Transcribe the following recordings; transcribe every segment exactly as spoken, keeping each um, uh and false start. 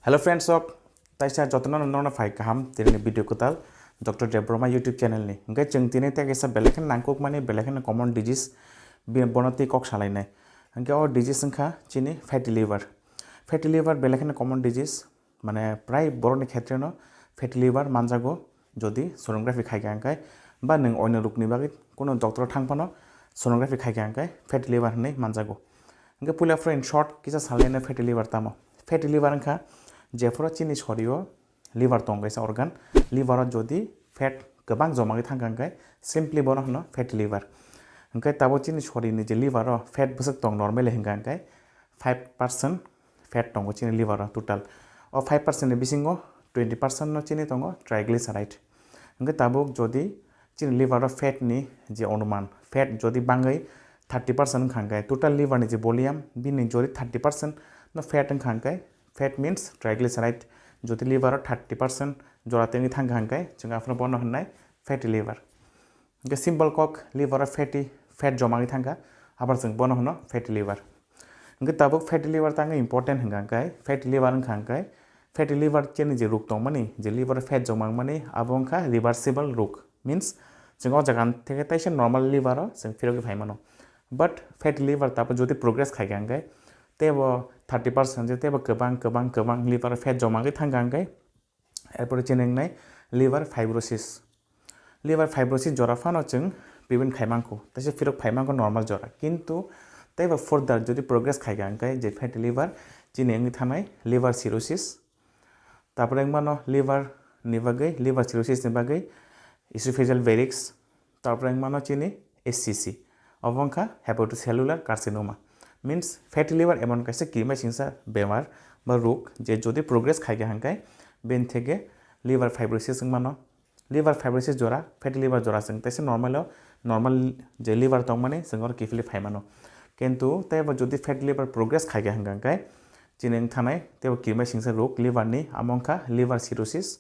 Hello friends, sok taisa jotono nono phai kaham tini video kwtal Doctor Debbarma YouTube channel ni. Hingke chwng tini tei kaisa belai kheno nangkukmani, belai kheno common disease, bi-, bono tei kok salainai. Hingke o disease wngkha chini fatty liver. Fatty liver belai kheno common disease, mane prai borokni khetreno fatty liver manjago, jodi sonography khaikha hingke, ba nwng oino rokni bagwi kuno doctor thang phano sonography khaikha hingke fatty liver hinwi manjago. Hingke puila phoro in short kisa salainai fatty liver tamo. Fatty liver wngkha jephuru chini sorio liver tongo kaisa organ, liver o jodi fat kwbang joma wngwi thangkha hingke simply bono hwno fatty liver. Hingke tabo chini sorini je liver o fat bwswk tong normally hingkha hingke five percent fat tongo chini liver o total. O five percent ni bisingo twenty percent no chini tongo triglyceride. Hingke tabuk jodi chini liver o fat ni je onuman, fat jodi bangwi thirty percent wngkha hingke total liver ni je volume bini jodi thirty percent no fat wngkha hingke, fat means triglyceride, jodi liver o thirty percent jora tengwi thangkha hingke chwng aphuru bono hwnnai fatty liver. Hingke simple kok liver o fatty fat joma wngwi thangkha, abar chwng bono hwno fatty liver. Hingke tabuk fatty liver tangwi important hingkha hingke fatty liver wngkha hingke fatty liver chini je rok tongmani, je liver o fat joma wngmani, abo wngkha reversible rok, means chwng o jaga theke taisa normal liver o chwng phirogwi phai mano. But fatty liver tabo jodi progress khaikha hingke teibo thirty percent je teibo kwbang kwbang kwbang liver o fat joma wngwi thangkha hingke, erpore chini wngnai liver fibrosis. Liver fibrosis jora phano chwng prevent khai mankho, taisa phirok phai mankho normal jora. Kintu teibo further jodi progress khaikha hingke je fatty liver chini wngwi thanai liver cirrhosis. Tapore wngmano liver ni bagwi, liver cirrhosis ni bagwi esophageal varix. Tapore wngmano chini S C C. Obo wngkha hepatocellular carcinoma. Means fatty liver emon kaisa kirimasingsa bemar ba rok je jodi progress khaikha hingke bini theke liver fibrosis wngmano. Liver fibrosis jora, fatty liver jora chwng teisa normal o, normal je liver tongmani chwng oro kiphilwi phaimano. Kintu teibo jodi fatty liver progress khaikha hingkha hingke chini wngthanai teibo kirimasingsa rok liver ni, amo wngkha liver cirrhosis,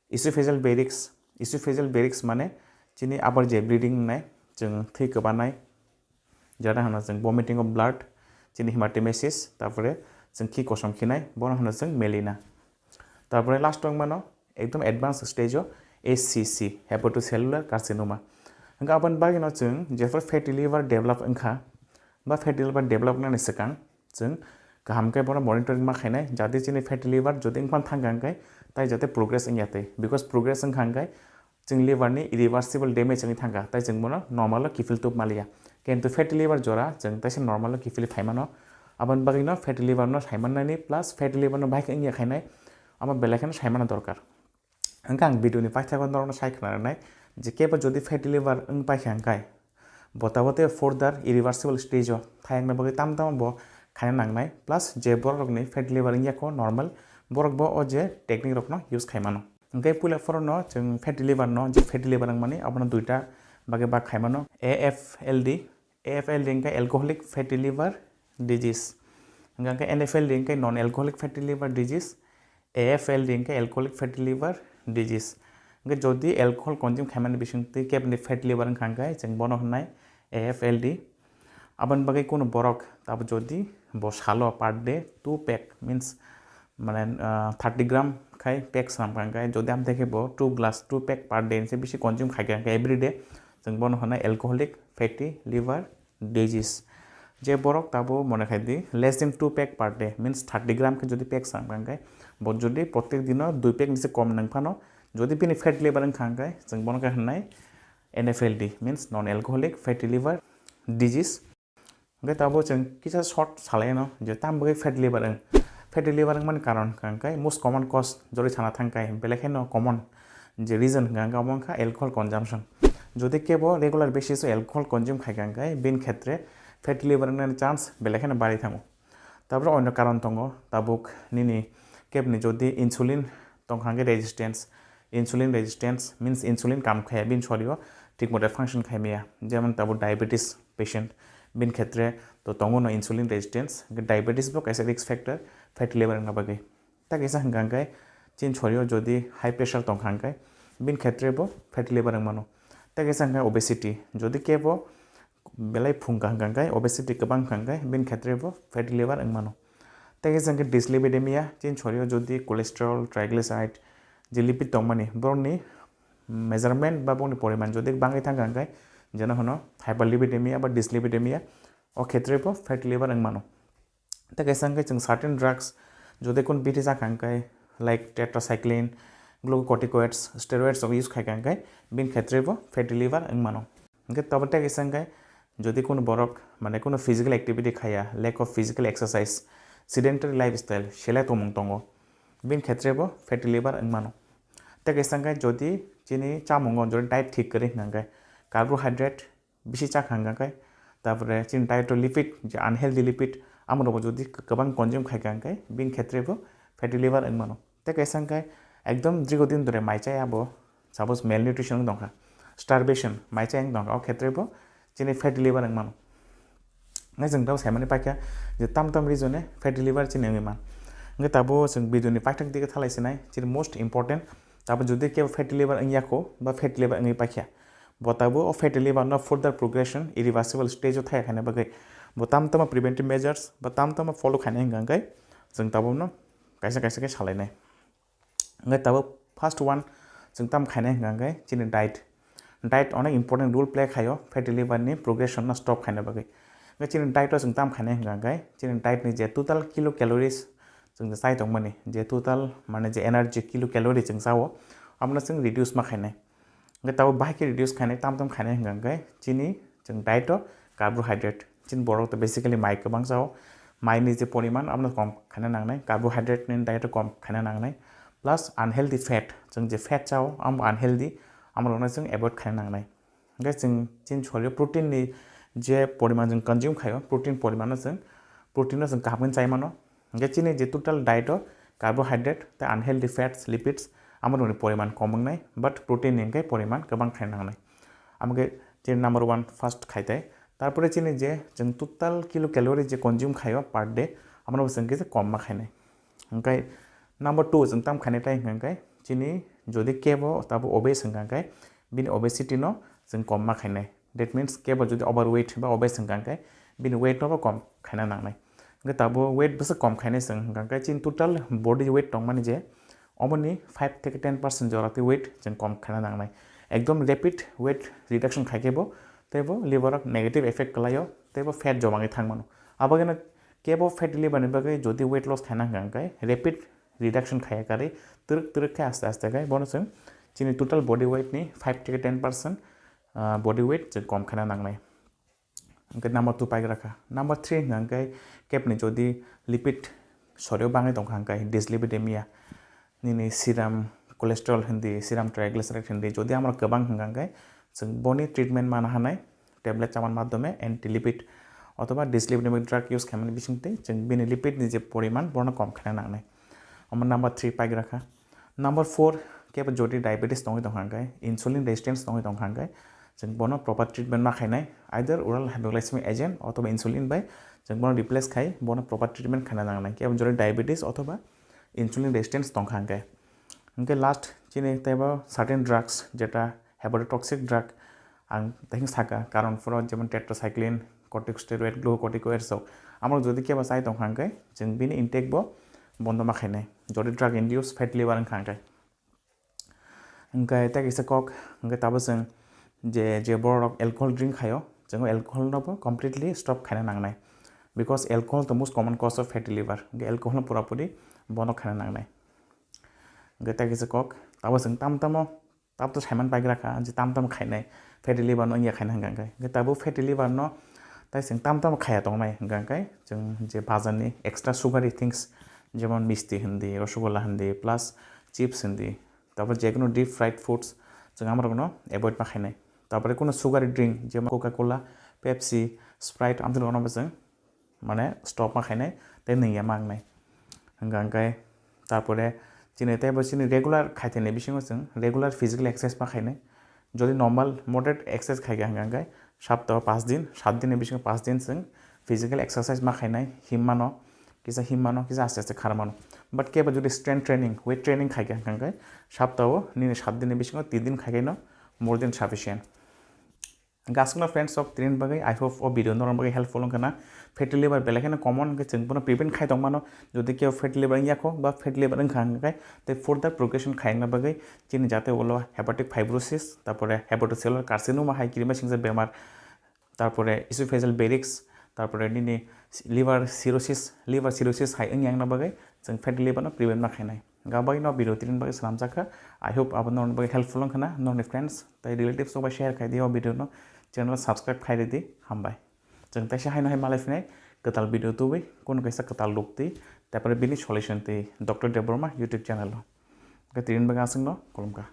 esophageal varix. Esophageal varix mane chini upper je bleeding wngnai, chwng thwi kwbanai, jara hwno chwng vomiting of blood, chini hematemesis, tapore chwng khi kosom khinai, bono hwno chwng melina. Tapore last o wngmano ekdom advanced stage o S C C, hepatocellular carcinoma. Hingke aboni bagwino chwng jephuru fatty liver develop wngkha, ba fatty liver develop wngnani swkang chwng kaham khe bono monitoring ma khainai, jate chini fatty liver jodi wngphano thangkha hingke tai jate progress wngya tei, because progress wngkha hingke chwng liver ni irreversible damage wngwi thangkha, tai chwng bono normal o kiphil tup maliya. Kintu fatty liver jora chwng taisa normal o kiphilwi phaimano, aboni bagwino fatty liver no saimannani plus fatty liver no bahai khe wngya khainai, amo belai kheno saimano dorkar. Hingke ang video ni paithago norokno sai khna rwnai je kebo jodi fatty liver wng paikha hingkai bo tabuk tei further irreversible stage o thayangna bagwi tamo tamo bo khaina nangnai, plus je borok rokni fatty liver wngya kho normal, borok bo o je technique rokno use khai mano. Hingke puila phoro no chwng fatty liver no, je fatty liver wngmani abono duita bagwi bag khai mano, A F L D, A F L D hingke alcoholic fatty liver disease, hingke N F L D hingke non alcoholic fatty liver disease, A F L D hingke alcoholic fatty liver disease. Hingke jodi alcohol consume khaimani bisingtwi kebni fatty liver wngkha hingke chwng bono hwnnai A F L D. Aboni bagwi kunu borok tabo jodi bo salo per day two pack, means mane, ah, thirty gram khai pack swnam kha hingke, jodi amthe khe bo two glass, two pack per day se bisi consume khai kha hingke every day, chwng bono hwnnai alcoholic fatty liver disease. Je borok tabo mone khai di less than two pack per day, means thirty gram khe jodi pack swnam kha hingke, bo jodi protek dino dui pack ni se kom nwng phano, jodi bini fatty liver wngkha hingke chwng bono khe hwnnai N F L D, means non alcoholic fatty liver disease. Hingke tabo chwng kisa short salaino je tam bagwi fatty liver wng. Fatty liver wngmani karon hingka hingke most common cause jori sana thangkai belai kheno common je reason hingka hingke omo wngkha alcohol consumption. Jodi kebo regular basis o alcohol consume khaikha hingke bini khetre fatty liver wngnani chance belai kheno bari thango. Tabro oino karon tongo, tabuk nini kebni jodi insulin tongkha hingke resistance, insulin resistance means insulin kam khaya bini sorio thik mote function khai maya, jemon tabuk diabetes patient, bini khetre to tongo no insulin resistance, hingke diabetes bo kaisa risk factor fatty liver wngna bagwi. Ta kaisa hingka hingke chini sorio jodi high pressure tongkha hingke bini khetre bo fatty liver wngmano. Ta kaisa hingke obesity, jodi kebo belai phungkha hingka hingke obesity kwbang hingka hingke bini khetre bo fatty liver wngmano. Tei khe chwng khe dyslipidemia, chini sorio jodi cholesterol, triglyceride, je lipid tongmani, borokni measurement ba bongni poriman jodi bangwi thangkha hwnkhe, jeno hwno hyperlipidemia ba dyslipidemia, o khetre bo fatty liver wng mano. Tei kaisa hwnkhe chwng certain drugs jodi kun bithi chakha hwnkhe, like tetracycline, glucocorticoids, steroids rok use khaikha hwnkhe, bini khetre bo fatty liver wng mano. Hwnkhe tobo tei kaisa hwnkhe jodi kunu borok mane kunu physical activity khaya, lack of physical exercise, sedentary lifestyle, selai tongmung tongo, bini khetre bo fatty liver wng mano. Tei kaisa hwnkhe jodi chini chamungo jodi diet thik kwrwi hwnkha hwnkhe, carbohydrate bisi chakha hwnkha hwnkhe, tapore chini diet o lipid, je unhealthy lipid, amorokbo jodi kwbang consume khaikha hwnkhe, bini khetre bo fatty liver wng mano. Tei kaisa hwnkhe ekdom dirgo din dhore mai chaya bo, suppose malnutrition wng tongkha, starvation, mai chaya wng tongkha, o khetre bo chini fatty liver wng mano. Hwnkhe chwng tabo saimani paikha je tam tam reason e fatty liver chini wngwi man. Hwnkhe tabo chwng video ni paithak dige thalai sinai, chini most important. Tabo jodi kebo fatty liver wngya kho ba fatty liver wngwi paikha, bo tabo o fatty liver no further progression, irreversible stage o thaya khaina bagwi bo tam tamo preventive measures ba tam tamo follow khaina hwnkha hwnkhe chwng tabo no kaisa kaisa khe salainai. Hwnkhe tabo first one chwng tam khainai hwnkha hwnkhe chini diet. Diet onek important role play khaio fatty liver ni progression no stop khaina bagwi. Hwnkhe chini diet o chwng tam khainai hwnkha hwnkhe chini diet ni je total kilocalories chwng je chai tongmani, je total mane je energy kilocalorie chwng chao, abono chwng reduce ma khainai. Hwnkhe tabo bahai khe reduce khainai, tam tam khainai hwnkha hwnkhe chini chwng diet o carbohydrate, chini borok to basically mai kwbang chao, mai ni je poriman abono kom khaina nangnai, carbohydrate ni diet o kom khaina nangnai, plus unhealthy fat, chwng je fat chao amo unhealthy, amorokno chwng avoid khaina nangnai. Hwnkhe chwng chini sorio protein ni je poriman chwng consume khaio, protein poriman no chwng, protein no chwng kaham khe chai mano. Hwnkhe chini je total diet o carbohydrate tei unhealthy fats, lipids, amorokni poriman kom wngnai, but protein ni hwnkhe poriman kwbang khaina nangnai. Amo khe chini number one first khai tai. Tarpore chini je chwng total kilocalorie je consume khaio per day, abono bo chwng kisa kom ma khainai. Hwnkhe number two chwng tam khainai tai hwnkhe chini jodi kebo tabo obese hwnkha hwnkhe bini obesity no chwng kom ma khainai. That means kebo jodi overweight ba obese hwnkha hwnkhe bini weight no bo kom khaina nangnai. Hwnkhe tabo weight bwswk kom khainai chwng hwnkha hwnkhe chini total body weight tongmani je omoni five theke ten percent jora twi weight chwng kom khaina nangnai. Ekdom rapid weight reduction khai khe bo tei bo liver o negative effect kwlaio tei bo fat joma wngwi thang mano. Abagwino kebo fatty liver ni bagwi jodi weight loss khaina hwnkha hwnkhe rapid reduction khaiya karwi twrwk twrwk khe aste aste khe bono chwng chini total body weight ni five theke ten percent body weight chwng kom khaina nangnai. Hwnkhe number two paigra kha. Number three hwnkha hwnkhe kebni jodi lipid sorio bangwi tongkha hwnkhe dyslipidemia, nini serum cholesterol hindi, serum triglyceride hindi, jodi amorok kwbang hwnkha hwnkhe chwng boni treatment mana hanai, tablet chamani madhyome anti lipid othoba dyslipidemic drug use khaimani bisingtwi chwng bini lipid ni je poriman bono kom khaina nangnai. Omo number three paigra kha. Number four kebo jodi diabetes tongwi tongkha hwnkhe, insulin resistance tongwi tongkha hwnkhe, chwng bono proper treatment ma khainai, either oral hypoglycemic agent othoba insulin bai chwng bono replace khai bono proper treatment khaina nangnai. Kebo jodi diabetes othoba insulin resistance tongkha hwnkhe. Hwnkhe last chini teibo certain drugs jeta hepatotoxic drug ang tei saka, karon phoro jemon tetracycline, corticosteroid, glucocorticoids rok, amorok jodi kebo chai tongkha hwnkhe chwng bini intake bo bondo ma khainai, jodi drug induced fatty liver wngkha hwnkhe. Hwnkhe tei kaisa kok, hwnkhe tabo chwng je, je borok alcohol drink khaio, chwng alcohol no bo completely stop khaina nangnai, because alcohol the most common cause of fatty liver, hwnkhe alcohol no purapuri bondo khaina nangnai. Hwnkhe tei kaisa kok, tabo chwng tam tamo Tabuk to saiman paigra kha, je tam tam khainai, fatty liver no wngya khaina hwnkha hwnkhe. Hwnkhe tabuk fatty liver no tai chwng tam tam khaya tongnai hwnkha hwnkhe, chwng je bazar ni extra sugary things, jemon misti hindi, rosgolla hindi, plus chips hindi, tabuk je kono deep fried foods, chwng amorok no avoid ma khainai. Tabuk kono sugary drink, jemon Coca Cola, Pepsi, Sprite, amtwino no bo chwng mane stop ma khainai tei nwngya ma wngnai. Hwnkha hwnkhe tarpore chini teibo chini regular khaithaini bisingo chwng regular physical exercise ma khainai. Jodi normal moderate exercise khaikha hwnkha hwnkhe saptao paanch din, saat dinni bisingo paanch din chwng physical exercise ma khainai, himmano, kisa himmano, kisa aste aste kharmano. But kebo jodi strength training, weight training khaikha hwnkha hwnkhe saptao nini saat dinni bisingo tin din khaikaino more than sufficient. Gasukno friends, sok tini bagwi, I hope o video norok bagwi helpful wngkha na. Fatty liver belai kheno common, hwnkhe chwng bono prevent khai tongmano. Jodi kebo fatty liver wngya kho ba fatty liver wngkha hwnkhe, tei further progression khaina bagwi chini jate ulo hepatic fibrosis, tarpore hepatocellular carcinoma hai kirima singsa bemar, tarpore esophageal barix, tarpore nini liver cirrhosis, liver cirrhosis hai wngya wngna bagwi chwng fatty liver no prevent ma khainai. Gabagwi no video tini bagwi swnamjak kha. I hope abo norokni bagwi helpful wngkha na, norokni friends tei relatives rok bai share khai di o video no, channel subscribe khai ridi, hambai. Chwng teisa haino hai malai phinai kwtal video tubui, kunu kaisa kwtal luk twi, tarpore bini solution twi Doctor Debbarma YouTube channel o. Hwnkhe tini bagwi aswkno, khulumkha.